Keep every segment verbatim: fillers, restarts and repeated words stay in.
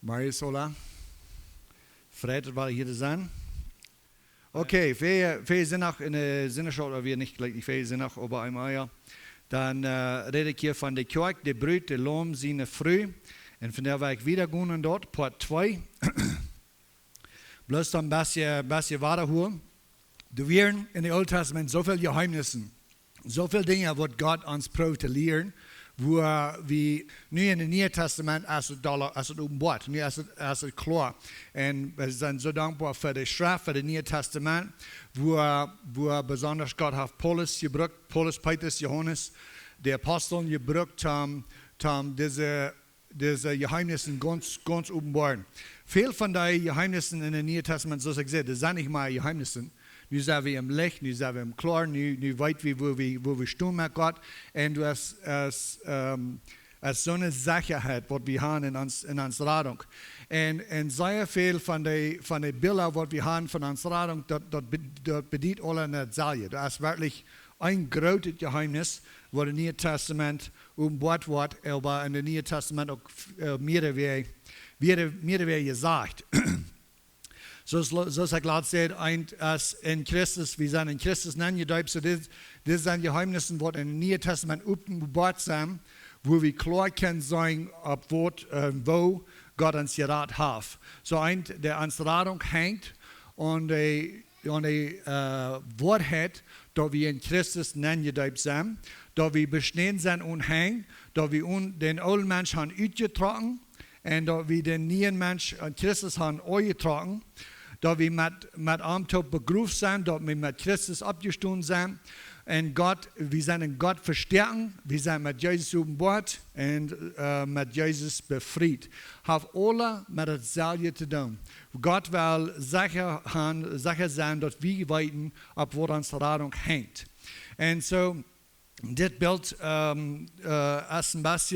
Marius, hola. Freit et wada hia to sennen. Okay, wie, wie sent noch en de Sinneschool, wie nich jlikj, wie sent noch äwa eenmol, jo. Dan äh, räd ekj hia von de Kjoakj, de Brut, de Laum siene Fru. Un vondoag well ekj wieda gonen en daut, Poat twee. Bloos dan een bät, bät wada hoolen. Doa wieren en daut Oole Tastament soo väl Jeheemnissen, soo väl Dinja, waut Gott ons proowd to lieren, woo wie nu en daut Niee Tastament, aus et doa, aus et openboat, nu es et, es et kloa. Un wie sent soo dankboa fa de Schreft, fa daut Niee Tastament, woo, woo besonda Gott haft Paulus jebrukt, Paulus, Petrus, Johanes, de Aposteln jebrukt, om, om dise dise Jeheemnissen gaunz, gaunz openboaren. Väl von dee Jeheemnissen en daut Niee Tastament, soo aus ekj säd, daut sent nich mea Jeheemnissen. Nu sent wie em Licht, nu sent wie em Kloaren, nu, nu weet wie, woo wie, woo wie stonen met Gott. Un daut es, es, ähm, es soone Sechaheit, waut wie haben en ons, en ons Radunk. Un, un sea väl von dee, von dee Bilda, waut wie haben von ons Radunk, daut, daut be-, daut bediet aula daut selwje. Daut es werkjlich een grootet Jeheemnis, waut em Nieen Tastament openboat woat, oba en daut Niee Tastament uk äh, mearere Wäaj, mearere, mearere Wäaj jesajcht. Soo aus, soo aus ekj latst säd, eent es en Christus, wie sent en Christus nenjedeept, soo dit, dit sent Jeheemnissen, waut em Niee Tastament openboat sent, woo wie kloa kjennen seenen, opp waut, äh, woo Gott ons jerat haft. Soo eent, de ons Radunk hengt aun de aun de äh, Woarheit, daut wie en Christus nenjedeept sent, daut wie beschnäden sent aun am, daut wie aun dän oolen Mensch haben utjetrocken un daut wie dän nieen Mensch aun Christus haben aunjetrocken, daut wie met, met am toop begroft sent, daut wie met Christus oppjestonen sent. Un Gott, wie sent en Gott vestoaken, wie sent met Jesus openboat un äh, met Jesus befriet. Haft aula met daut selwje to doonen. Gott well secha han, secha sennen, daut wie weeten, opp waut ons Radunk hengt. Un soo, dit Bilt ähm, äh, es een bät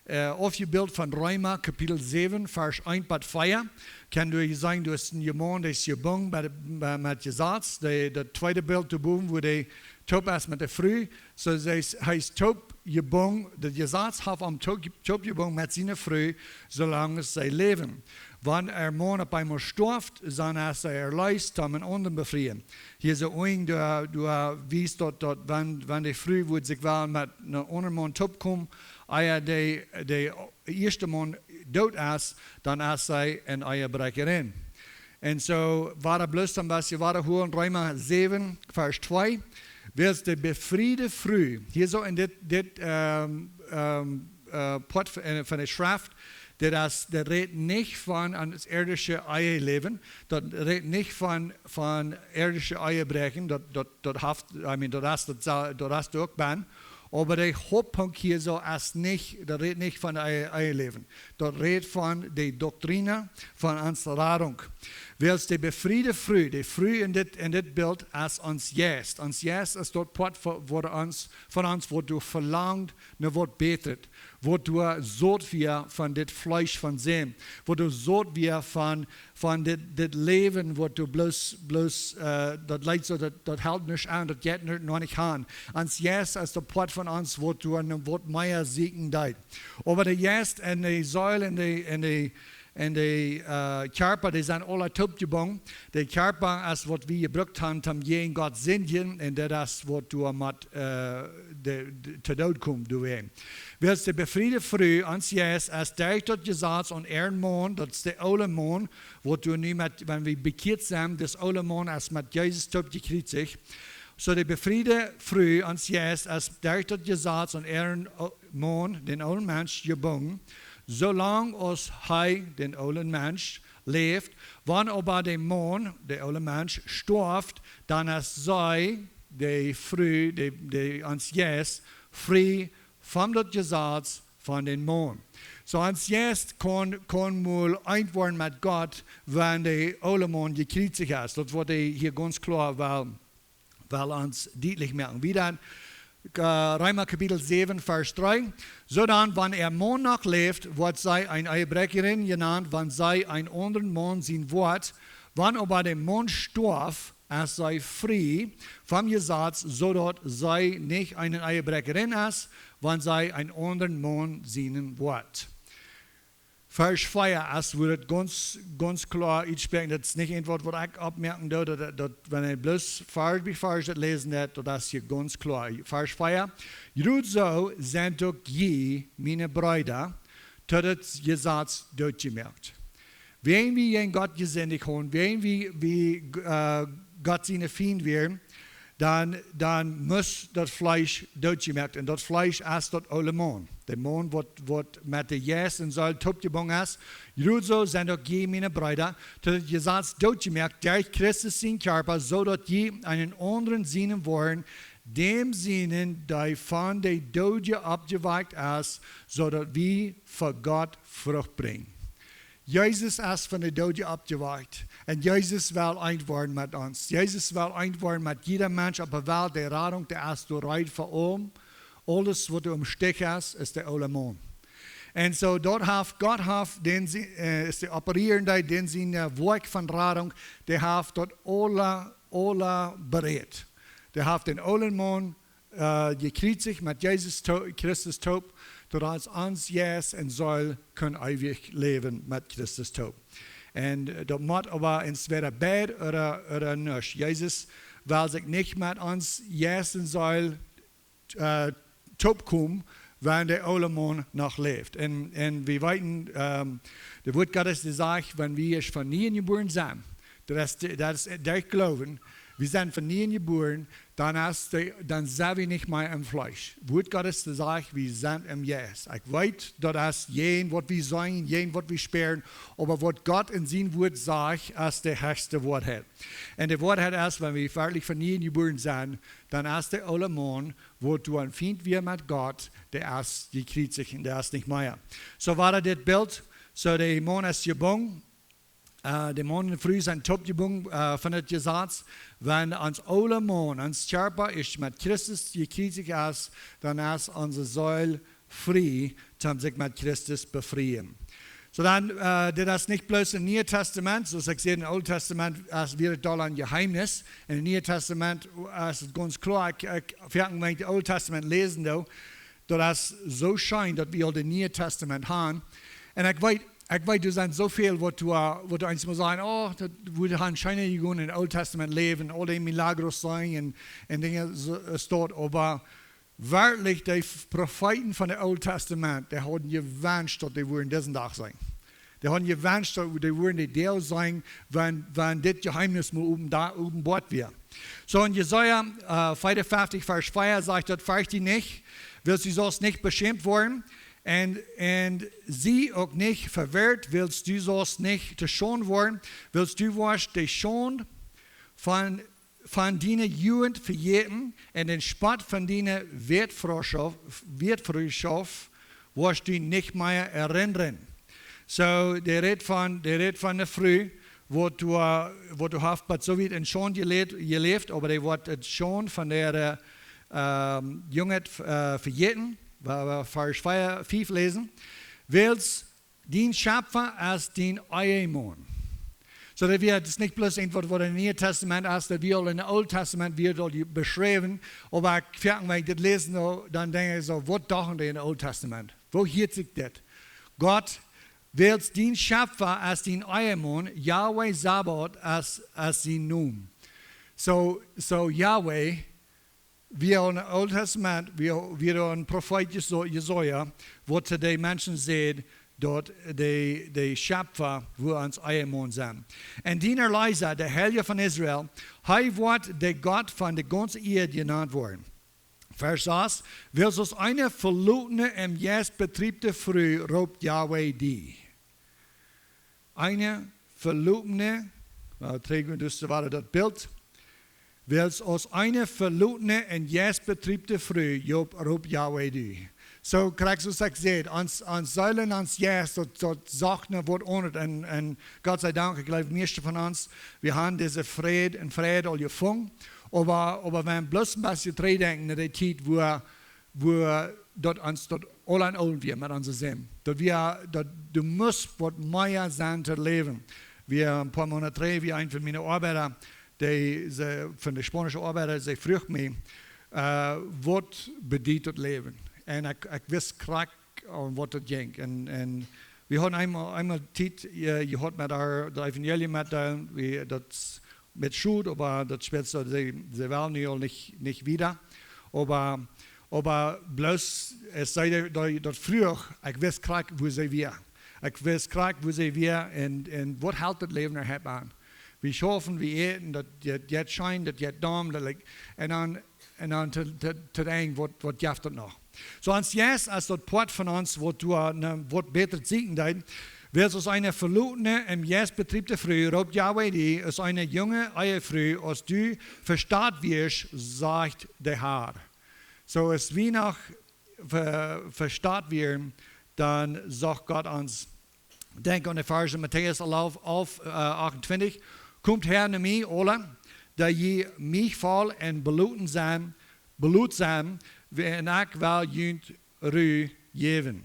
äh, aufjebilt von Reema, Kapitel säwen, Varsch eent bat vea. Kaun doa seenen, doa es een Maun, dee es jebungen bie de, bie, met Jesaz. De, daut tweede Bilt doa bowen, woo dee toop es met de Fru. Soo, hee es, hee es toop jebungen, daut Jesaz haft am toop, toop jebungen met siene Fru, soo lang aus see läwen. Wan äa Maun opp eemol stoaft, dan es see erleest, om eenen aundren befrieen. Hia soo een, doa, doa wiest daut, daut wan, wan de Fru wudd sikj woll met eenen aundren Maun toopkomen, ea de, de ieeschte Maun doot es, dan es see eene Ehebräakjarin. Un soo, wada bloos een bät wada hoolen, Reema säwen, Varsch twee. Wiels de befriede Fru, hia soo en dit, dit ähm, ähm, äh, Poat von, äh, von de Schreft, dit es, dit rät nich von ons irdische Eheläwen, daut rät nich von, von irdische Ehebräakjen, daut, daut, daut haft, I mean, daut es, daut sa-, daut es uk bie. Oba de Hauptpunkt hia soo es nich, daut rät nich von de Ehe, Eheläwen. Daut rät von de Doktrina von ons Radunk. Wiels de befriede Fru, de Fru en dit, en dit Bilt es ons Jeist. Ons Jeist es daut Poat von, von ons, von ons, waut doa velangt no waut Bätret, waut doa saut wia von dit Fleesch von Sind, waut doa saut wia von, von dit, dit Läwen, waut doa bloos, bloos äh, daut lat soo, daut, daut helt nuscht aun, daut jeit nich, noch nich aun. Ons Jeist es daut Poat von ons, waut doa no waut mea sieekjen deit. Oba de Jeist un de Seel un de, un de, un de äh, Kjarpa, dee sent aula toopjebungen. De Kjarpa es waut wie jebrukt haben, om jäajen Gott sindjen, un daut es waut doa met äh, de, de, to Doot kjemt, doawäajen. Wiels de befriede Fru ons Jeist es derch daut Jesaz aun äaren Maun, daut es de oole Maun, waut doa nu met, wan wie bekjieet sent, dis oole Maun es met Jesus toop jekjriezicht. Soo de befriede Fru ons Jeist es derch daut Jesaz aun äaren o-, Maun, dän oolen Mensch, jebungen, soo lang aus hee, dän oolen Mensch, läft. Wan oba de Maun, de oole Mensch, stoaft, dan es see, de Fru, de, de ons Jeist, frie von daut Jesaz von dän Maun. Soo ons Jeist kaun, kaun mol eent woaren met Gott, wan de oole Maun jekjriezicht es. Daut woat hia gaunz kloa well, well ons dietlich moaken. Wieda, äh, Reema Kapitel säwen, Varsch dree. Soo dan, wan äa Maun noch läft, woat see eene Ehebräakjarin jenant, wan see eenen aundren Maun seenen woat. Wan oba de Maun stoaft, es see frie vom Jesaz, soo daut see nich eene Ehebräakjarin es, wan see eenen aundren Maun seenen woat. Varsch vea es, wua daut gaunz, gaunz kloa utspräakjt, daut es nich eent waut, waut ekj oppmoaken doo, daut, daut, daut wan eena bloos Varsch bie Varsch daut läsen deit, daut es hia gaunz kloa. Varsch vea: Jrod soo sent uk jie, miene Breeda, to daut Jesaz dootjemoakt. Wan wie jäajen Gott jesindicht haben, wan wie, wie, äh, Gott siene Fiend wieren, dan, dan must daut Fleesch dootjemoakt. Un daut Fleesch es daut oole Maun. De Maun waut, waut met de Jeist un Seel toopjebungen es. Jrod soo sent uk jie, miene Breeda, to daut Jesaz dootjemoakt derch Christus sienen Kjarpa, soo daut jie eenen aundren sienen woaren, däm sienen, dee von de Doodje oppjewakjt es, soo daut wie fa Gott Frucht brinjen. Jesus es von de Doodje oppjewakjt. Un Jesus well eent woaren met ons. Jesus well eent woaren met jieda Mensch opp de Welt. De Radunk, dee es doa reed fa am. Aules waut doa em Stich es, es de oole Maun. Un soo, daut haft, Gott haft dän, si-, äh, es de Operierende, dän sien, äh, Woakj von Radunk, dee haft daut aula, aula berät. Dee haft dän oolen Maun, äh, jekjriezicht met Jesus to-, Christus toop, daut ons, ons Jeist un Seel kjennen eewich läwen met Christus toop. Un, äh, daut mott oba entwäda beid ooda, ooda nuscht. Jesus well sikj nich met ons Jeist un Seel, äh, toopkomen, wan de oole Maun noch läft. Un, un wie weeten, ähm, daut Wuat Gottes, dee sajcht, wan wie ieescht von nieem jebuaren sent, daut es de, daut es de Gloowen, wie sent von nieem jebuaren, dan es de, dan sent wie nich mea em Fleesch. Wuat Gottes, dee sajcht, wie sent em Jeist. Ekj weet, daut es jäajen waut wie seenen, jäajen waut wie spieren, oba waut Gott en sien Wuat sajcht, es de hechste Woarheit. Un de Woarheit es, wan wie werkjlich von nieem jebuaren sent, dan es de oole Maun, waut doa een Fiend wia met Gott, dee es jekjriezicht un dee es nich mea. Soo wia dit Bilt, soo de Maun es jebungen, äh, de Maun un Fru sent toopjebungen, äh, von daut Jesaz. Wan ons oola Maun, ons Kjarpa es met Christus jekjriezicht es, dan es onse Seel frie, toom sikj met Christus befrieen. Soo dan, äh, dit es nich bloos em Nieen Tastament, soo aus ekj säd, em Oolen Tastament es, wia daut aul een Jeheemnis. Em Nieen Tastament es et gaunz kloa, ekj, ekj, wan ekj daut Oole Tastament läsen doo, daut es soo scheen, daut wie aul daut Niee Tastament haben. Un ekj weet, ekj weet, doa sent soo väl, waut du, äh, waut du eemol sajen, oh, daut wudd een scheenet jegonen em Oolen Tastament läwen, aul dee Milagros seenen un, un Dinja soo, äh, stonen, oba werkjlich, de Profeeten von daut Oole Tastament, dee hauden jewenscht, daut dee wudden disen Dach sennen. Dee hauden jewenscht, daut dee wudden dee Doag sennen, wan, wan dit Jeheemnis mol open-, openboat wia. Soo en Jesaja, äh, vea un feftich, Varsch vea sajcht daut: Fercht die nich, wiels du saust nich beschämt woaren, un, un sie uk nich vewirrt, wiels du saust nich to Schaund woaren, wiels du woascht de Schaund von von diene Jugent vejäten, un dän Spott von diene Wätfruaschoft, Wätfruaschoft woascht du nich mea erinnren. Soo, dee rät von, dee rät von de Fru, waut doa, waut doa haft, waut soo wiet en Schaund jeläft, jeläft, oba dee woat de Schaund von äare, ähm, Jugent, äh, vejäten, wan wie Varsch vea, fief läsen. Wiels dien Schepfa es dien Ehemaun. Soo daut wia, daut es nich bloos eent waut, waut em Nieen Tastament es, daut wia aul em Oolen Tastament, wia daut aul beschräwen, oba ekj, wan ekj dit läs, dan, dan denkj ekj soo, waut dochten dee em Oolen Tastament? Woo hieet sikj dit? Gott, wiels dien Schepfa es dien Ehemaun, Jahwe Sabaot es, es sien Nomen. Soo, soo Jahwe, wia em Oolen Tastament, wia, wia een Profeet Jeso-, Jesaja, waut to de Menschen säd, daut de, de Schepfa wudd ons Ehemaun sennen. Un dien Erleesa, de Heilja von Israel, hee woat de Gott von de gaunze Ieed jenant woaren. Varsch sas, wiels aus eene velotne un jeistbedreefte Fru roopt Jahwe die. Eene velotne, nu, trigj, daut wia daut Bilt. Wiels aus eene velotne un jeistbedreefte Fru, Job, roopt Jahwe die. Soo, krakjt soo aus ekj säd, ons, ons Seel un ons Jeist, daut, daut sach no waut aundret. Un, un Gott sie Dank, ekj jleew, mieeschte von ons, wie haben disen Fräd un Fräd aul jefungen. Oba, oba wan wie bloos een bät trigjdenkjen no dee Tiet, wua wua daut ons daut aul aun aul wia met onse Sind. Daut wia, daut, du must waut mea sennen to läwen. Wia een poa Moonat trigj, wia eena von miene Oabeida, dee, see, von de spaunische Oabeida, see fruach mie, äh, waut bediet daut Läwen? Un ekj, ekj wist krakjt, om waut et jinkj. Un, un Wie hauden eemol, eemol Tiet, äh, jehaut met äa daut Evangelium metdeelen, wie daut met Schult, oba daut spält soo, see, see wellen nu aul nich, nich wieda. Oba, oba bloos, es see daut, daut fruach, ekj wist krakjt, wua see wia. Ekj wist krakjt, wua see wia un, un waut helt daut Läwen doa aun. Wie schaufen, wie äten, daut jeit, jeit scheen, daut jeit domm, daut, like, un dan, un dan to, to, to denkjen, waut, waut jeft daut noch? Soo, ons Jeist es daut Poat von ons, waut doa, ne, waut bäta sieekjen deit. Wiels aus eene velotne, em Jeist bedreefte Fru roopt Jahwe die, aus eene junge Ehefru, aus du vestat wieescht, sajcht de Herr. Soo, aus wie noch ve-, vestat wieren, dan sajcht Gott ons, denkj aun de Varsch en Matäus elf, elf, äh, achtuntwintich: "Komt her no mie, aule, dee jie mieevoll un beloten sent, beloten sent, un ekj well junt Ru jäwen."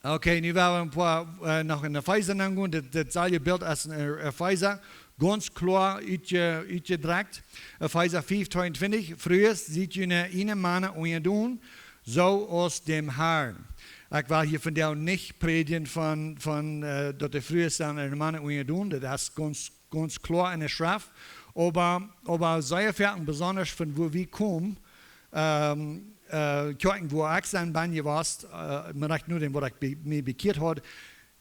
Okay, nu woa wie een poa, äh, noch en Efeesa aungonen. Dit, dit selwje Bilt aus en Efeesa. Gaunz kloa utje-, utjedrekjt. Efeesa fief, tweeuntwintich: "Frues, siet june ieejne Mana unjadon, soo aus däm Herrn." Ekj well hia vondoag nich prädjen von, von, äh, daut de Frues sellen äare Mana unjadon. Daut es gaunz, gaunz kloa en de Schreft. Oba, oba sea foaken, besonda von wua wie komen, ähm, äh, Kjoakjen, wua ekj sie, ben jewast, äh, mau rajcht no däm, waut ekj be-, mie bekjieet haud.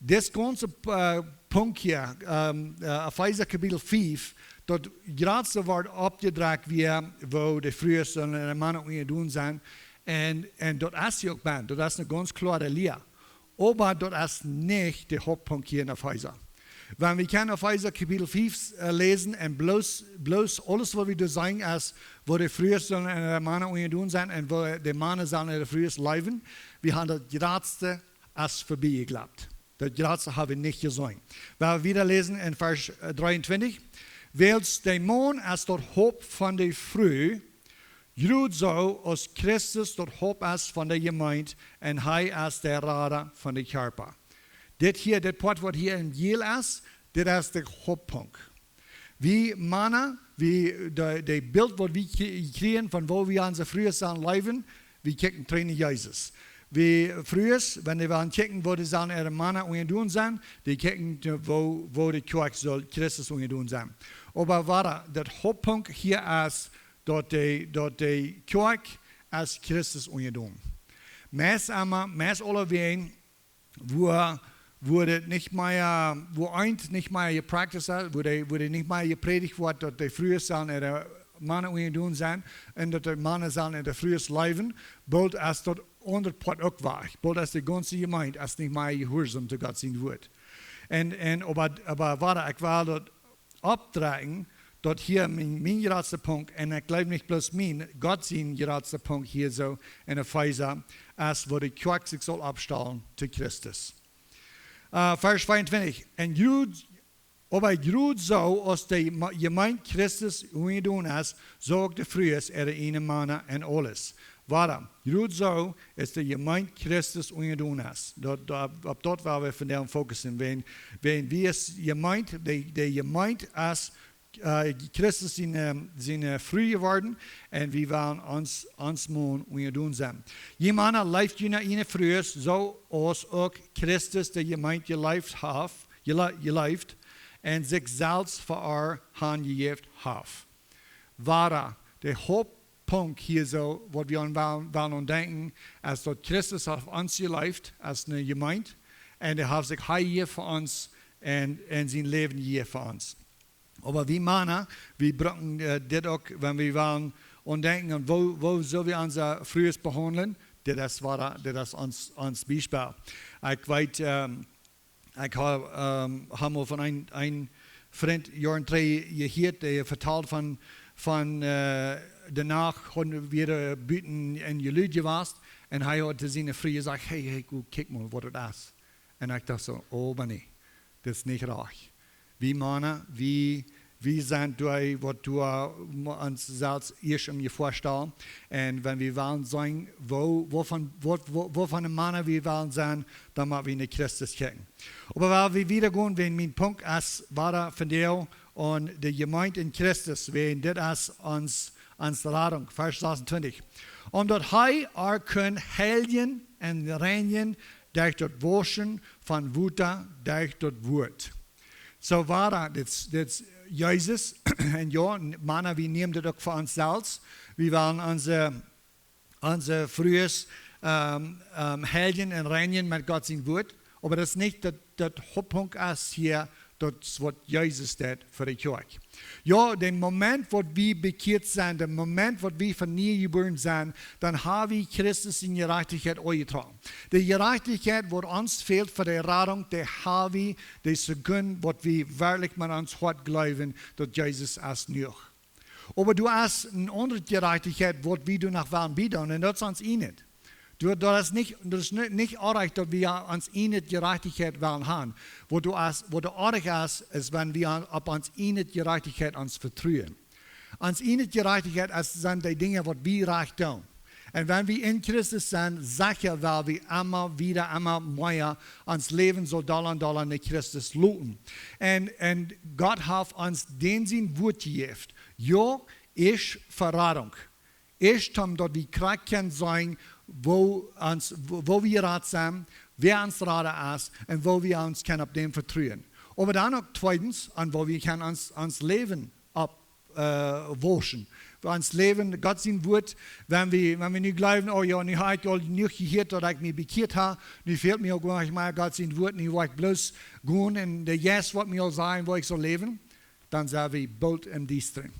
Dit gaunze, äh, Punkt hia, ähm, äh, Efeesa Kapitel fief, daut jratste Wuat oppjedrekjt wia, woo de Frues sellen äare Mana unjadon sent. Un, un daut es hia uk bie, daut es eene gaunz kloare Lia. Oba daut es nich de Hauptpunkt hia en Efeesa. Wan wie kjennen Efeesa Kapitel fief, äh, läsen un bloos, bloos aules, waut wie doa seenen, es, woo de Frues sellen äare Mana unjadon sennen un woo de Mana sellen äare Frues leewen, wie haben daut jratste es verbie jegloopt. Daut jratste hab wie nich jeseenen. Wie wieda läsen en Varsch, äh, dreeuntwintich: "Wiels de Maun es daut Haupt von de Fru, jrod soo aus Christus daut Haupt es von de Jemeent, un hee es de Rada von de Kjarpa." Dit hia, dit Poat, waut hia en jeel es, dit es de Hauptpunkt. Wie Mana, wie de, de Bilt, waut wie krie-, kjrieen von woo wie onse Frues sellen leewen, wie kjikjen trigj no Jesus. Wie Frues, wan dee wellen kjikjen, woo dee sellen äare Mana unjadon sennen, dee kjikjen, woo, woo de Kjoakj saul Christus unjadon sennen. Oba wada, daut Hauptpunkt hia es, daut de, daut de Kjoakj es Christus unjadon. Meist emma, meist aulawäajen, wua, wua daut nich mea, wua eent nich mea jepracticed es, wua dee, wua dee nich mea jeprädicht woat, daut de Frues sellen äare Mana unjadon sennen un daut de Mana sellen äare Frues leewen, boolt es daut aundre Poat uk wajch. Boolt es de gaunze Jemeent es nich mea jehuarsom to Gott sien Wuat. Un, un oba, oba wada, ekj well daut oppdrekjen, daut hia mien, mien jratsta Punkt, un ekj jleew nich bloos mien, Gott sien jratsta Punkt hia soo en Efeesa, es woo de Kjoakj sikj saul oppstalen to Christus. Äh, Varsch tweeuntwintich: "Un jrod, oba jrod soo aus de Ma-, Jemeent Christus unjadon es, soo uk de Frues äare ieejne Mana en aules." Wada, jrod soo aus de Jemeent Christus unjadon es. Daut, daut, opp daut well wie vondoag fokussen. Wan, wan wie aus Jemeent, de, de Jemeent es, äh, Christus siene, siene Fru jeworden, un wie wellen ons, ons Maun unjadon sennen. "Jie Mana, leeft june ieejne Frues, soo aus uk Christus de Jemeent jeleeft haft, jele-, jeleeft, un sikj selfst fa äa hanjejäft haft." Wada, de Hauptpunkt hia soo, waut wie aun wellen, wellen aun denkjen, es daut Christus haft ons jeleeft aus eene Jemeent, un hee haft sikj hanjejäft fa ons un, un sien Läwen jejäft fa ons. Oba wie Mana, wie brucken, äh, dit uk, wan wie wellen aun denkjen, un woo, woo sell wie onse Frues behaundlen? Dit es wada, dit es ons, ons Biespel. Ekj weet, ähm, ekj hab, ähm, hab mol von een, een Frint Joaren trigj jehieet, dee vetald von, von, äh, de Nacht, haud wie, äh, buten en Jelud jewast, un hee haud to siene Fru jesajcht: "Hey, hey, go, kjikj mol, waut daut es." Un ekj docht soo: "Oh, oba nä, dit es nich rajcht." Wie Mana, wie, wie sent dee, waut doa mo-, ons selfst ieescht om je väastalen. Un wan wie wellen seenen, woo, wua von, wua, wua, wua von de Mana wie wellen sennen, dan mott wie no Christus kjikjen. Oba wan wie wieda gonen, wan mien Punkt es, wada vondoag aun de Jemeent en Christus, wan dit es ons, ons Radunk, Varsch sasuntwintich. "Om daut hee äa kunn heiljen un reinjen Derch daut Wauschen von Wota, derch daut Wuat. Soo wia daut, dit, dit Jesus, un jo, Mana, wie nämen dit uk fa ons selfst. Wie wellen onse, onse Frues, ähm, ähm, heiljen un reinjen met Gott sien Wuat. Oba daut es nich daut, daut Hauptpunkt es hia, daut es waut Jesus deed fa de Kjoakj. Jo, dän Moment waut wie bekjieet sent, dän Moment waut wie von nie jebuaren sent, dan ha wie Christus siene Jerajchtichkjeit aunjetrocken. De Jerajchtichkjeit waut ons fält fa de Radunk, dee ha wie, de Sekund waut wie werkjlich met ons Hoat jleewen, daut Jesus es jenuach. Oba doa es eene aundre Jerajchtichkjeit waut wie doa noch wellen biedoonen, un daut es ons ieejne. Doa, daut es nich, daut es ni-, nich oajch daut wie ons ieejne Jerajchtichkjeit wellen haben. Waut doa es, waut doa oajch es, es wan wie aun, opp ons ieejne Jerajchtichkjeit ons vetruen. Ons ieejne Jerajchtichkjeit es, sent dee Dinja waut wie rajcht doonen. Un wan wie en Christus sent, secha woa wie emma wieda, emma mea ons Läwen soo dolla un dolla no Christus loten. Un, un Gott haft ons dän sien Wuat jejäft. Jo, es Veradunk. Es om daut wie krakjt kjennen seenen, woo ons, woo, woo wie jerat sent, wäa ons Rada es un woo wie ons kjennen opp dän vetruen. Oba dan uk tweedens, aun woo wie kjennen ons, ons Läwen opp, äh, wauschen. Ons Läwen, Gott sien Wuat, wan wie, wan wie nu jleewen, oh jo, nu ha ekj aul jenuach jehieet daut ekj mie bekjieet ha, nu fält mie uk nich mea Gott sien Wuat, nu woa ekj bloos gonen un de Jeist woat mie aul sajen woo ekj saul läwen, dan sent wie boolt em Diestren.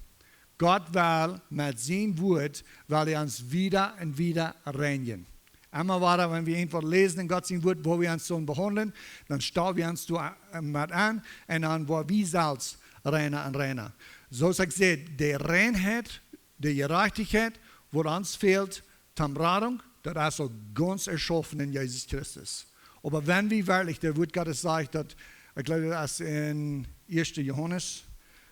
Gott well met sien Wuat, well hee ons wieda un wieda reinjen. Emma wada, wan wie irjentwaut läsen en Gott sien Wuat, woo wie ons sellen behaundlen, dan stalen wie ons doa, äh, met aun un dan woa wie selfst reina un reina. Soo aus ekj säd, de Reinheit, de Jerajchtichkjeit, waut ons fält, tom Radunk, daut es aul gaunz erschaufen en Jesus Christus. Oba wan wie werkjlich, daut Wuat Gottes sajcht daut, ekj jleew daut es en Ieeschte Johanes,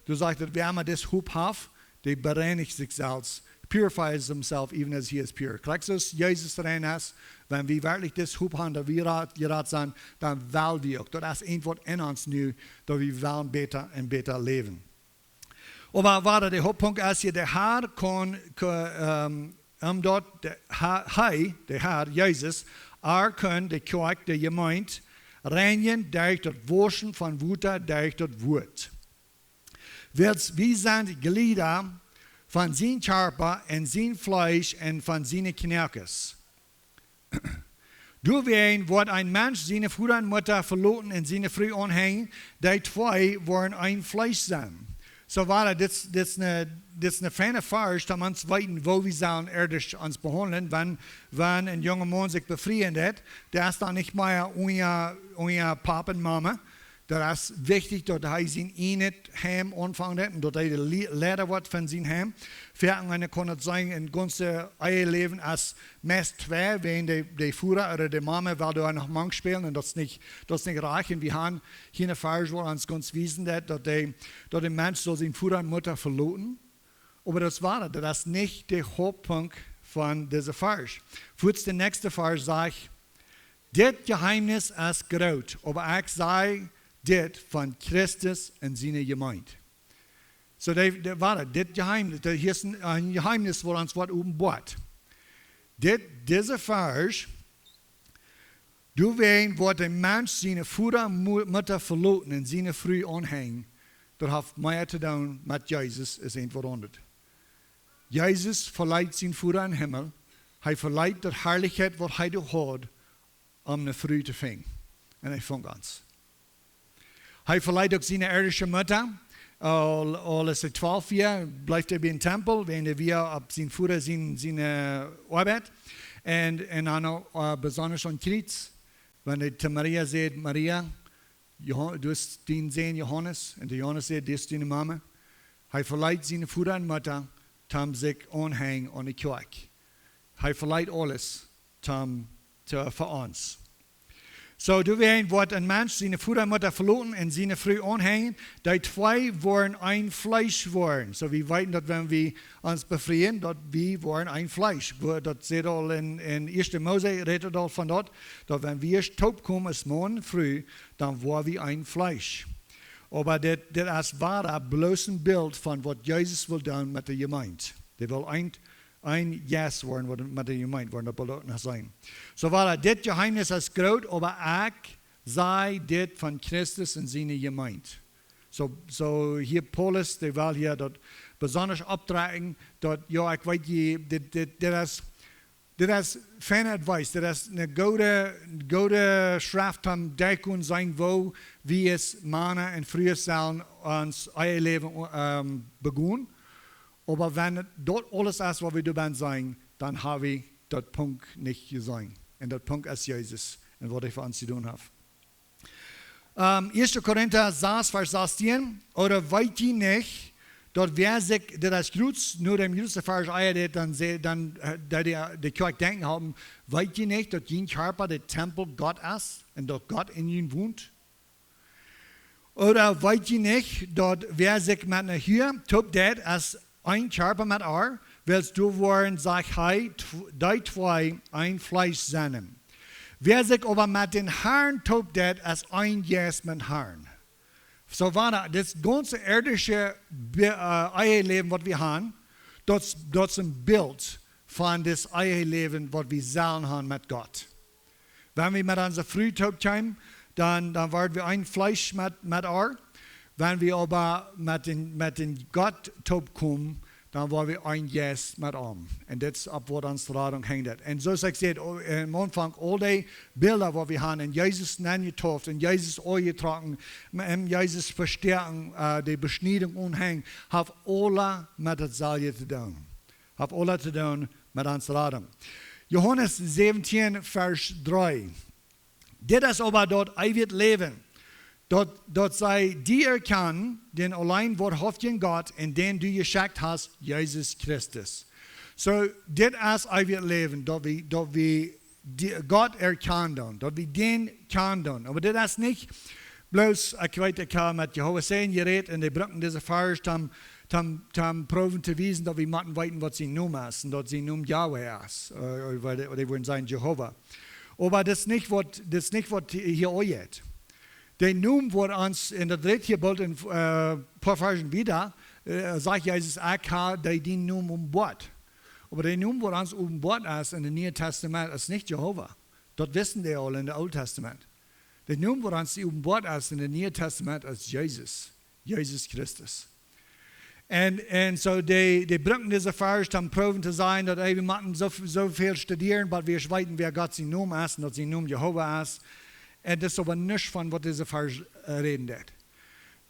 doa sajcht daut, wäa emma dise Hopninj haft, dee reinicht sikj selfst, purifies himself even as he is pure. Krakjt soo aus Jesus rein es, wan wie werkjlich dise Hopninj haben, daut wie ra-, jerat sent, dan well wie uk. Daut es irjentwaut en ons nu, daut wie wellen bäta un bäta läwen. Oba wada de Hauptpunkt es hia, de Herr kaun, kaun, ähm, om daut de Ha-, hee, de Herr, Jesus, hee kaun de Kjoakj, de Jemeent, reinjen derch daut Wauschen von Wota, derch daut Wuat. Wiels wie sent Jlieda von sien Kjarpa un sien Fleesch un von siene Knoakes. Doawäajen woat een Mensch siene Voda un Mutta veloten un siene Fru aunhenjen, dee twee woaren een Fleesch sennen. Soo wada, dit, dit es een, dit es een feina Varsch, daut wie weeten, woo wie sellen ieescht ons behaundlen, wan, wan een junga Maun sikj befrieen deit, dee es dan nich mea unja, unja Pap un Mame. Daut es wichtich, daut hee sien ieejnet Heim aunfangen deit un daut hee de Lie-, Leida woat von sien Heim. Foaken kaun daut sennen, een gaunzet Eheläwen es meist twee, wäajen de, de Voda ooda de Mame well doa noch mank spälen un daut es nich, daut es nich rajcht. Un wie haben hia een Varsch, waut ons gaunz wiest daut, daut de, daut de Mensch saul siene Voda un Mutta veloten. Oba daut es woa, daut es nich de Hauptpunkt von dise Varsch. Fuaz de näakjste Varsch sajcht: Dit Jeheemnis es groot, oba ekj saj dit von Christus un siene Jemeent. Soo, de, de, wada, dit Jeheemnis, daut hia es een, een Jeheemnis, waut ons woat openboat. Dit, dise Varsch, doawäajen woat een Mensch siene Voda un Mu-, Mutta veloten un siene Fru aunhenjen, daut haft mea to doonen met Jesus aus irjentwaut aundret. Jesus veleet sienen Voda em Himmel, hee veleet de Harlichkjeit, waut hee doa haud, om eene Fru to finjen. Un hee funk ons. Hee veleet uk siene irdische Mutta. Aul, aul aus hee twalf wia, bleef hee biem Tempel, wäajen hee wia opp sienen Voda sien, siene Oabeit. Un, un dan uk, äh, besonda aum Kjriez, wan hee to Maria säd: Maria, Joha-, du hast dienen Sän Johanes. Un de Johanes säd: Dit es diene Mame. Hee veleet siene Voda un Mutta, om sikj aunhenjen aun de Kjoakj. Hee veleet aules, om, to, fa ons. Soo, doawäajen woat een Mensch siene Voda un Mutta veloten un siene Fru aunhenjen, dee twee woaren een Fleesch woaren. Soo, wie weeten daut, wan wie ons befrieen, daut wie woaren een Fleesch. Wua-, daut sajcht aul en, en Ieeschte Mose, rät et aul von daut, daut wan wie ieescht toopkomen aus Maun un Fru, dan woa wie een Fleesch. Oba dit, dit es woa bloos een Bilt von waut Jesus well doonen met de Jemeent. Dee well een een Jeist woaren, waut met de Jemeent woaren, daut well daut noch sennen. Soo wada, dit Jeheemnis es groot, oba ekj saj dit von Christus un siene Jemeent. Soo, soo hia Paulus, dee well hia daut besondasch oppdrekjen, daut, jo, ekj weet, jie, dit, dit, dit es, dit es fein advice, dit es eene goode, goode Schreft, om Denkunk sennen, woo wie aus Mana un Frues sellen ons Eheläwen, ähm, begonen. Oba wan daut aules es, waut wie doabennen sennen, dan hab wie daut Punkt nich jeseenen. Un daut Punkt es Jesus un waut hee fa ons jedonen haft. Ähm, Ieeschte Korinta sas, Varsch sastieen: Ooda weet jie nich, daut wäa sikj, daut es jrots, no däm jrotsten Varsch ea deit, dan, sä-, dan, äh, deit de, de Kjoakj denkjen haben, weet jie nich, daut jun Kjarpa de Tempel Gott es un daut Gott en junt wont? Ooda weet jie nich, daut wäa sikj met ne Hua toop deit, es een Kjarpa met äa, wiels doa woaren, sajcht hee, tw-, dee twee een Fleesch sennen? Wäa sikj oba met dän Harn toop deit, es een Jeist met dän Harn. Soo wada, dit gaunze irdische Be-, äh, Eheläwen, waut wie haben, daut, daut es een Bilt von dit Eheläwen, waut wie sellen haben met Gott. Wan wie met onse Fru toop kjeemen, dan, dan woa wie een Fleesch met, met äa. Wan wie oba met dän, met dän Gott toop komen, dan woa wie een Jeist met am. Un dit es opp waut ons Radunk hengt. Un soo aus ekj säd, o-, aum Aunfank, aul dee Bilda, waut wie haben, en Jesus nenjetauft, en Jesus aunjetrocken, en Jesus vestoaken, äh, de Beschniedunk aunhenjen, haft aules met daut selwje to doonen. Haft aules to doonen met ons Radunk. Johanes säwentieen, Varsch dree. Dit es oba daut eewje Läwen, daut, daut see die erkjanen, dän auleen woarhauftjen Gott, un dän du jeschekjt hast, Jesus Christus. Soo, dit es eewje Läwen, daut wie, daut wie die, Gott erkjanen doonen, daut wie dän kjanen doonen. Oba dit es nich bloos, ekj weet, ekj hab met Jehowa Zeugen jerät un dee bruckten dise Varsch, om, om, om proowen to wiesen, daut wie motten weeten, waut sien Nomen es, un daut sien Nomen Yahweh es, äh, ooda, ooda wie wudden sajen Jehowa. Oba daut es nich waut, daut es nich waut hia aunjeit. De Nomen woat ons, un daut rät hia boolt een, äh, poa Varsch wieda, äh, sajcht Jesus, ekj hab die dien Nomen openboat. Oba de Nomen woat ons openboat es en daut Niee Tastament es nich Jehowa. Daut wisten dee aul en daut Oole Tastament. De Nomen woat ons openboat es en daut Niee Tastament es Jesus. Jesus Christus. Un, un soo dee, dee bruckten dise Varsch om proowen to sajen, daut, ey, wie motten soo, soo väl studieren, bat wie weeten, wäa Gott sien Nomen es, un daut sien Nomen Jehowa es. Un daut es oba nuscht von waut dise Varsch, äh, räden deit.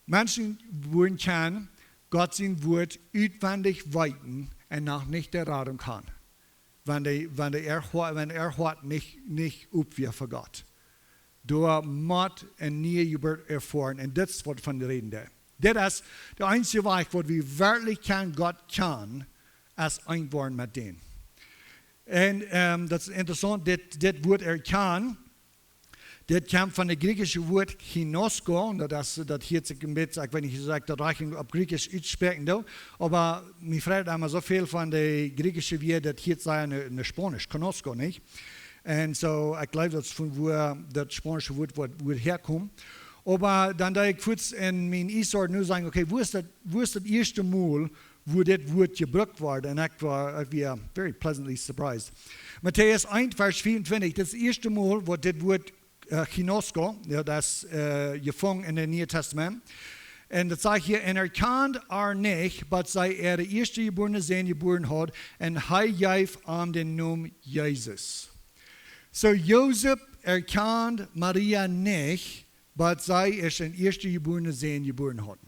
Menschen wudden kjennen Gott sien Wuat utwendich weeten un noch nich de Radunk haben. Wan dee, wan dee äa Hoat, wan äa Hoat nich, nich op wia fa Gott. Doa mott eene niee Jeburt erfoaren. Un dit es waut von de Räd es. Dit es de eensje Wajch, waut wie werkjlich kjennen Gott kjanen, es eent woaren met dän. Un, ähm, daut es interessaunt, dit, dit Wuat erkjanen, dit kjemt von daut griechische Wuat ginosko, un daut es, daut hieet sikj een bät, ekj weet nich, woo ekj daut rajcht opp Griechisch utspräakjen doo, oba mie freit emma soo väl von de griechische Wieed, daut hieet sea no, no Spaunisch, conozco, nich? Un soo, ekj jleew, daut es von wua daut spaunische Wuat, Wuat, Wuat häakjemt. Oba dan deed ekj fuaz en mien Ieescht nu sajen, okay, wua es daut, wua es daut ieeschte Mol, wua dit Wuat jebrukt woat? Un ekj wia, ekj wia very pleasantly surprised. Matäus eent, Varsch vea un twintich, daut es daut ieeschte Mol, wua dit Wuat, äh, ginosko, jo, daut es, äh, jefungen en daut Niee Tastament. Un daut sajcht hia, un erkjand ar nich, bat see äa ieeschtjebuarnen Sän jebuaren haud, un hee jeef am dän Nomen Jesus. Soo, Josef erkjand Maria nich, bat see äa ieeschtjebuarnen Sän jebuaren haud.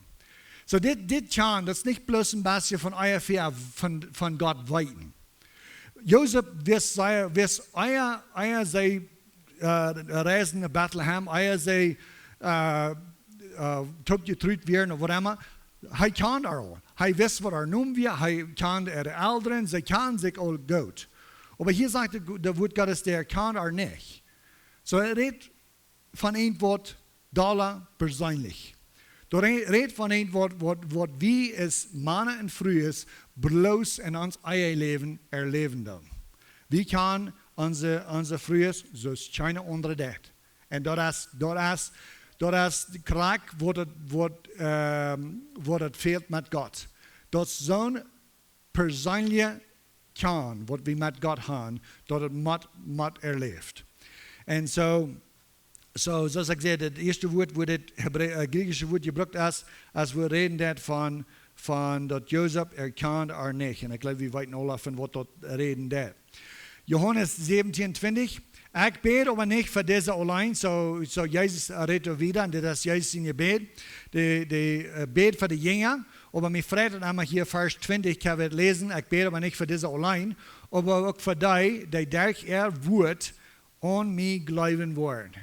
Soo, dit, dit kjanen, daut es nich bloos een bät von ea väa von, von Gott weeten. Josef wist, see, wist ea, ea see, äh, reisden no Betlehem, ea see, äh, äh, toop jetrut wieren ooda waut emma. Hee kjand ar aul. Hee wist, waut ar Nomen wia. Hee kjand äare Elren. See kjanden sikj aul goot. Oba hia sajcht daut, daut Wuat Gottes, dee erkjand ar nich. Soo, hee rät von eent waut dolla perseenlich. Doa re-, rät von eent waut, waut, waut wie aus Mana un Frues bloos en ons ieejnet Läwen erläwen doonen. Wie kjanen onse, onse Frues soo aus kjeene aundre deit. Un daut es, daut es, daut es krakjt waut et, waut, ähm, waut et fält met Gott. Daut es soon perseenelje kjanen, waut wie met Gott haben, daut et mott, mott erläft. Un soo, soo, soo aus ekj säd, daut ieeschte Wuat, wua dit Hebrä-, äh, griechische Wuat jebrukt es, aus wie räden doa von, von daut Josef erkjant ooda nich. Un ekj jleew, wie weeten aule von waut daut räden deit. Johanes säwentieen twintich: "Ekj bäd oba nich fa dise auleen", soo, soo Jesus rät doa wieda, un dit es Jesus sien Jebäd. Dee, dee, äh, bäd fa de Jinja, oba mie freit et emma hia Varsch twintich, ekj woa et läsen: "Ekj bäd oba nich fa dise auleen, oba uk fa dee, dee derch äa Wuat aun mie jleewen woaren."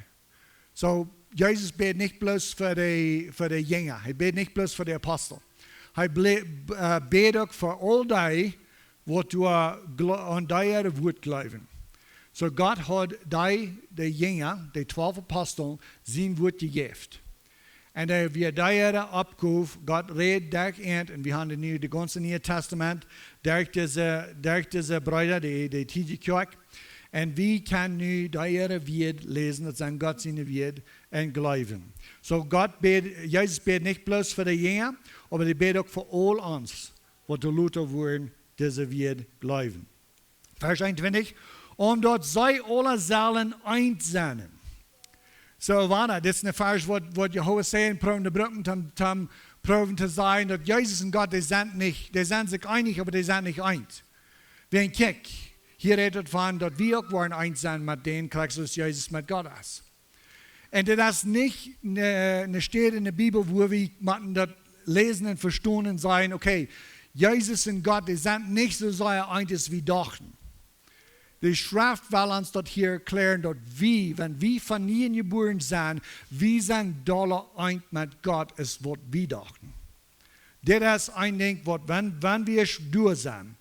Soo, Jesus bäd nich bloos fa de, fa de Jinja, hee bäd nich bloos fa de Apostel. Hee ble-, äh, bäd uk fa aul dee, waut doa jle-, aun dee äa Wuat jleewen. Soo, Gott haud dee, de Jinja, de twalf Apostel, sien Wuat jejäft. Un dee wia dee äare Oppgow, Gott rät derch an, un wie haben nu daut gaunze Niee Tastament, derch dise, derch dise Breeda, de, de tiedje Kjoakj. Un wie kjennen nu dee äare Wieed läsen, daut sent Gott siene Wieed, un jleewen. Soo, Gott bäd, Jesus bäd nich bloos fa de Jinja, oba hee bäd uk fa aul ons, waut doa lota woaren dise Wieed jleewen. Varsch eenuntwintich: "Om daut see aule sellen eent sennen." Soo, wada, dit es een Varsch, waut, waut Jehowa Zeijen proowen to brucken, om, om proowen to sajen, daut Jesus un Gott, dee sent nich, dee sent sikj eenich, oba dee sent nich eent. Wan wie kjikjen, hia rät et von, daut wie uk woaren eent sennen met dän, krakjt soo aus Jesus met Gott es. Un dit es nich een, een Städ enne Bibel, wua wie motten daut läsen un vestonen un sajen, okay, Jesus un Gott, dee sent nich soo sea eent aus wie dochten. De Schreft well ons daut hia erkjlären, daut wie, wan wie von nieem jebuaren sent, wie sent dolla eent met Gott aus waut wie dochten. Dit es een Dinkj, waut, wan, wan wie doa sent,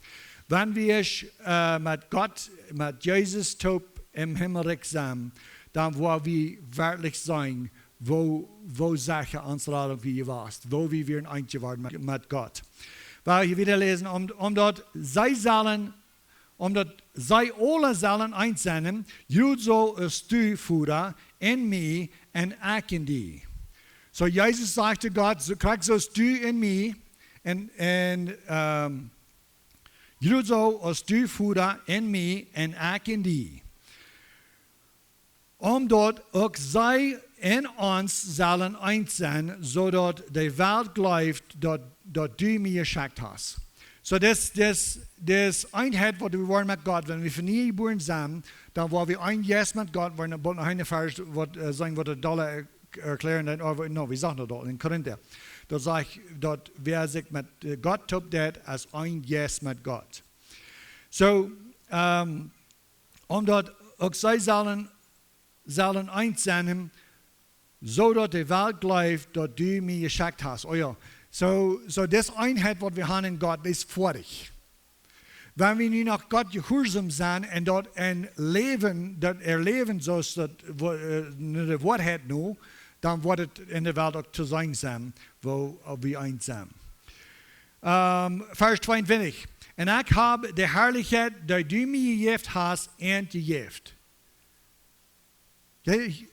wan wie, äh, met Gott, met Jesus toop em Himmelrikj sent, dan woa wie werkjlich seenen, woo, woo secha onse Radunk wia jewast, woo wie wieren eent jeworden met, met Gott. Well wie wieda läsen, om, om daut see sellen, om daut see aule sellen eent sennen, jrod soo aus du, Voda, en mie un ekj en die. Soo, Jesus säd to Gott, soo, krakjt soo aus du en mie, un, un, ähm, jrod soo aus du, Voda, en mie un ekj en die. Om daut uk see en ons sellen eent sennen, soo daut de Welt jleeft, daut, daut du mie jeschekjt hast. Soo, dit, dit, dit Eenheit, waut wie woaren met Gott, wan wie von nieem jebuaren sent, dan woa wie een Jeist met Gott woaren. Daut woat noch een Varsch, waut, äh, sennen, waut daut dolla erkjlären, dan, oba, no, wie sagen daut aul en Korinta. Daut sajcht, daut wäa sikj met, äh, Gott toop deit, es een Jeist met Gott. Soo, ähm, om daut uk see sellen, sellen eent sennen, soo daut de Welt jleeft, daut du mie jeschekjt hast. Oh jo. Soo, soo, dit Eenheit, waut wie haben en Gott, es foadich. Wan wie nu no Gott jehuarsom sent un daut en Läwen, daut erläwen, soo aus daut wo-, äh, no de Woarheit no, dan woat et en de Welt uk to seenen sennen, woo, äh, wie eent sent. Ähm, Varsch tweeuntwintich: "Un ekj hab de Harlichkjeit, dee du mie jejäft hast, an jejäft." Okay,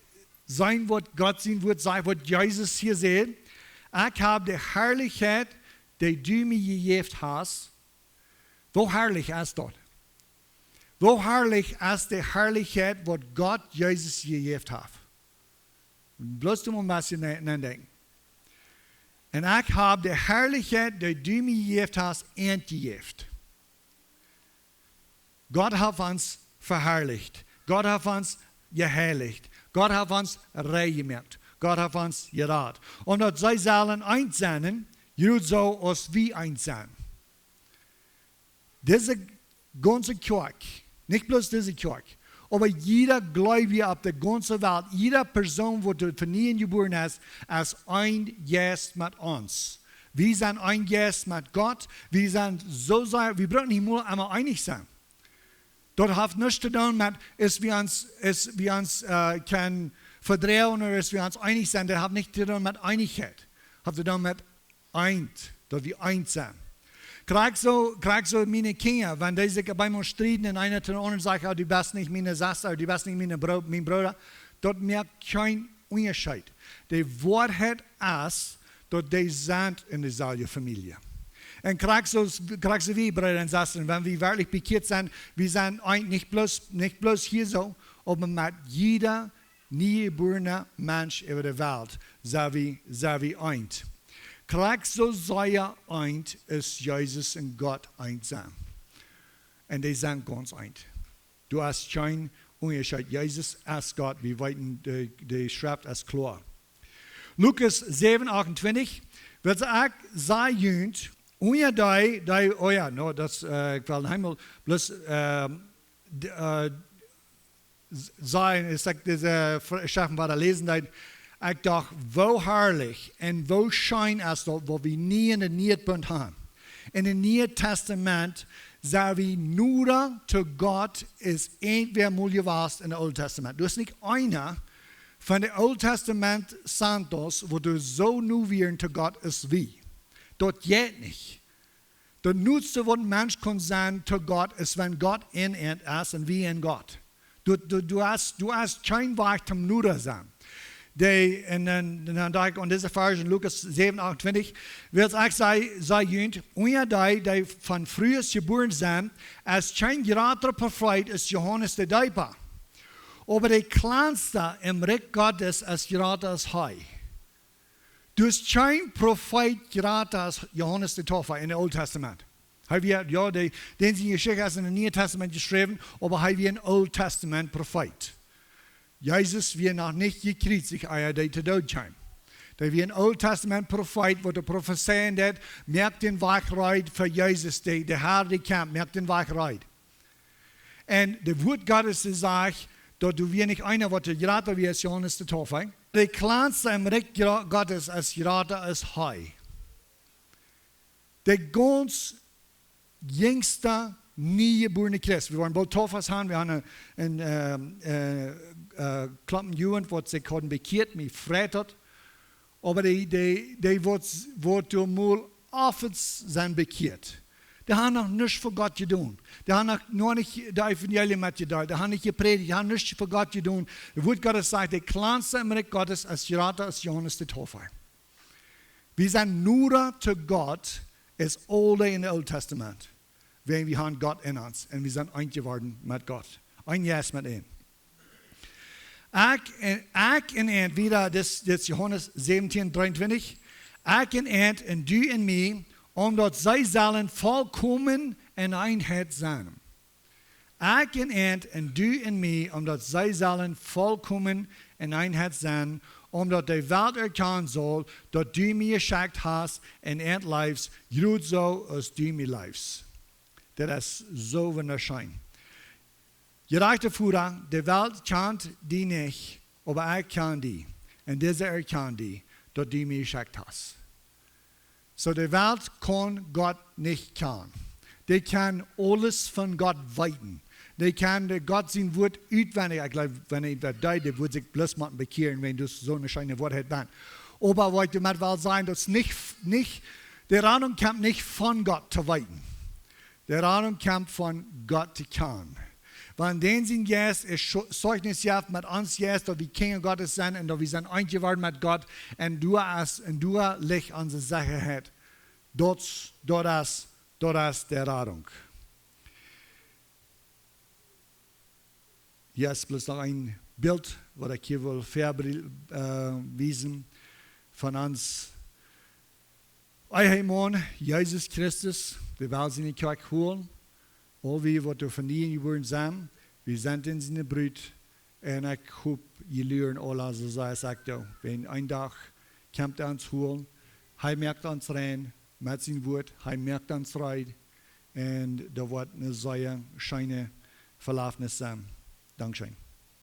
seenen, waut Gott sien Wuat sajcht, waut Jesus hia sajcht: "Ekj hab de Harlichkjeit, dee du mie jejäft hast." Woo harlich es daut? Woo harlich es de Harlichkjeit, waut Gott Jesus jejäft haft? Bloos om een bät no-, nodenkjen. "Un ekj hab de Harlichkjeit, dee du mie jejäft hast, an jejäft." Gott haft ons veharlicht. Gott haft ons jeheilicht. Gott haft ons rein jemoakt. Gott haft ons jerat. Om daut see sellen eent sennen, jrod soo aus wie eent sent. Dise gaunze Kjoakj, nich bloos dise Kjoakj, oba jieda Gleubja opp de gaunze Welt, jieda Persoon, waut doa von nieem jebuaren es, es een Jeist met ons. Wie sent een Jeist met Gott, wie sent soo sea, wie brucken nich mol emol eenich sennen. Daut haft nuscht to doonen met, es wie ons, es wie ons, äh, kjennen vedroagen ooda es wie ons eenich sent. Daut haft nuscht to doonen met Eenichkjeit. Haft to doonen met eent, daut wie eent sent. Krakjt soo, krakjt soo miene Kjinja, wan dee sikj opp eemol strieden un eena to dän aundren sajcht: "Oh, du best nich miene Sesta, du best nich miene Bro-, mien Brooda." Daut moakt kjeen Unjascheet. De Woarheit es, daut dee sent en deeselwje Famielje. Un krakjt soo, krakjt soo wie, Breeda un Sestren, wan wie werkjlich bekjieet sent, wie sent eent, nich bloos, nich bloos hia soo, oba met jieda niejebuarna Mensch äwa de Welt, sent wie, sent wie eent. Krakjt soo sea eent aus Jesus un Gott eent sent. Un dee sent gaunz eent. Du hast kjeen Unjascheet. Jesus es Gott. Wie weeten, de, de Schreft es kloa. Lukas säwen achtuntwintich, wiels ekj saj junt, unja dee, dee, oh jo, no, daut, äh, ekj well noch eemol bloos, ähm, d-, äh, s-, sajen, es ekj dise Fr-, Schreften wada läsen deed, ekj docht, woo harlich un woo scheen es daut, waut wie nu en dän nieen Bunt haben. En dän nieen Tastament sent wie noda to Gott aus irjentwäa mol jewast en daut Oole Tastament. Doa es nich eena von de Oole Tastament Santos, waut doa soo no wieren to Gott aus wie. Daut jeit nich. Daut noodste, waut een Mensch kaun sennen to Gott, es, wan Gott en an es un wie en Gott. Du, du, du hast, du hast kjeen Wajch toom noda sennen. Dee, un dan, dan docht ekj aun dise Varsch en Lukas säwen achtuntwintich, wiels ekj saj, saj junt, unja dee, dee von Frues jebuaren sent, es kjeen jrata Profeet aus Johanes de Deepa. Oba de kjlansta em Rikj Gottes es jrata aus hee. Doa es kjeen Profeet jrata aus Johanes de Deepa en daut Oole Tastament. Hee wia, jo, dee, dän siene Jeschicht es en daut Niee Tastament jeschräwen, oba hee wia en Oole Tastament Profeet. Jesus wia noch nich jekjriezicht, ea dee to Doot kjeem. Dee wia en Oole Tastament Profeet, waut doa profezeien deed, moakt dän Wajch reed fa Jesus, dee, de Har, dee kjemt, moakt dän Wajch reed. Un daut Wuat Gottes, dee sajcht, daut doa wia nich eena, waut doa jrata wia aus Johanes de Deepa. De kjlansta em Rikj Gro-, Gottes es jrata aus hee. De gaunz jinjsta niejebuarna Christ. Wie woaren boolt Deepas haben, wie haben een, een, ähm, äh, äh, Klompen Jugend, waut sikj hauden bekjieet, mie freit daut. Oba dee, dee, dee waut, waut doa mol oft sent bekjieet. Dee haben noch nuscht fa Gott jedonen. Dee haben noch, noch nich daut Evangelium metjedeelt. Dee haben nich jeprädicht. Dee haben nuscht fa Gott jedonen. Daut Wuat Gottes sajcht, de kjlansta em Rikj Gottes es jrata aus Johanes de Deepa. Wie sent noda to Gott aus aul dee en daut Oole Tastament. Wiels wie haben Gott en ons un wie sent eent jeworden met Gott. Een Jeist met am. Ekj un, ekj un an, wada dit, dit Johanes säwentieen dreeuntwintich. Ekj un an un du en mie, om daut see sellen volkomen en Eenheit sennen. Ekj un an un du en mie, om daut see sellen volkomen en Eenheit sennen, om daut de Welt erkjanen saul, daut du mie jeschekjt hast un an leefst, jrod soo aus du mie leefst. Daut es soo wundascheen. Jerajchta Voda, de Welt kjant die nich, oba ekj kjan die. Un dise erkjant die, daut du mie jeschekjt hast. Soo, de Welt kaun Gott nich kjanen. Dee kaun aules von Gott weeten. Dee kaun de Gott sien Wuat utwendich. Ekj jleew, wan eena daut deed, dee wudd sikj bloos motten bekjieren, wan daut soo eene scheene Woarheit wia. Oba waut ekj doamet well sajen, daut es nich, nich, de Radunk kjemt nich von Gott to weeten. De Radunk kjemt von Gott to kjanen. Wan dän sien Jeist es Scho-, Zeichnis jeft met ons Jeist, daut wie Kjinja Gottes sent un daut wie sent eent jeworden met Gott, un doa es, un doa licht onse Sechaheit. Daut, daut es, daut es de Radunk. Hia es bloos noch een Bilt, waut ekj hia well vebrie-, äh, wiesen von ons Ehemaun, Jesus Christus, dee well siene Kjoakj holen. Aul wie, waut doa von nieen jebuaren sent, wie sent en siene Brut. Un ekj hop, jie luren aula soo aus ekj doo. Wan een Dach kjemt hee ons holen, hee moakt ons rein met sien Wuat, hee moakt ons rein. Un daut woat eene sea scheene Velafnis sennen. Dankscheen.